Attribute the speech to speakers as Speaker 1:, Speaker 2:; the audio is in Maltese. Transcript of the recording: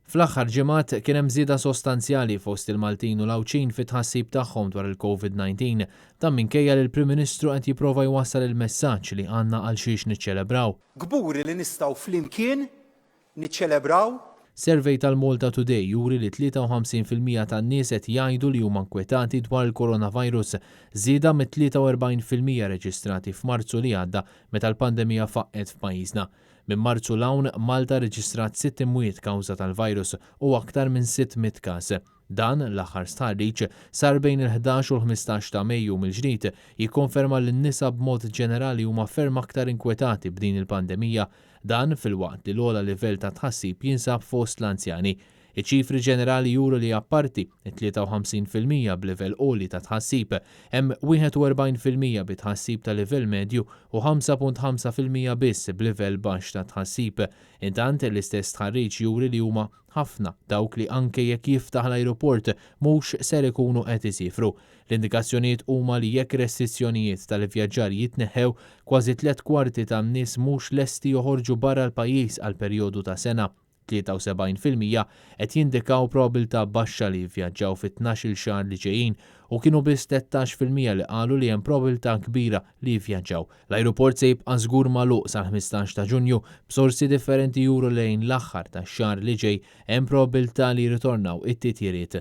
Speaker 1: Fl-aħħar ġimgħat kien hemm żieda sostanzjali fost il-Maltin u l-Għawdxin fit-tħassib tagħhom dwar il-Covid-19. Dan minkejja li l-Prim Ministru qed jipprova jwassal il-messaġġ li għandna għal xiex niċċelebraw.
Speaker 2: Kburi li nistgħu flimkien niċċelebraw.
Speaker 1: Survey tal-Malta Today juri li 53% tan-nies qed jgħidu li huma nkwetati dwar il-coronavirus, żieda mit-43% reġistrati f'Marzu li għadda meta l-pandemija faqqgħet f'pajjiżna. Minn Marzu 'l hawn, Malta rreġistrat sitt imwiet kawża tal-virus u aktar minn 600 każ. Dan l-aħħar stħarriġ sar bejn il-11 u l-15 ta' Mejju mill-ġdid jikkonferma li n-nisa b'mod ġenerali huma ferm aktar inkwetati b'din il-pandemija. Dan filwaqt li l-ogħla livell ta' tħassib jinsab fost l-anzjani. Iċ-ċifri ġenerali juru li apparti it-53% b'livell għoli ta' tħassib, hemm 41% bi tħassib ta' livell medju u 5.5% biss b'livell baxx ta' tħassib. Intant, l-istess stħarriġ juri li huma ħafna dawk li anke jekk jiftaħ l-ajruport mhux ser ikunu qed isifru. L-indikazzjonijiet huma li jekk restrizzjonijiet tal-ivvjaġġar jitneħħew, kważi 3/4 tan-nies mhux lesti joħorġu barra l-pajjiż għal perjodu ta' sena. 73% qed jindikaw probabbiltà baxxa li jivvjaġġaw fit-12-il xahar li ġejjin u kienu biss 13% li qalu li hemm probabbiltà kbira li jivvjaġġaw. L-ajruport se jibqa' żgur magħluq sal-15 ta' Ġunju, b'sorsi differenti juru li lejn l-aħħar tax-xahar li ġej hemm probabbiltà li jirritornaw it-titjiriet.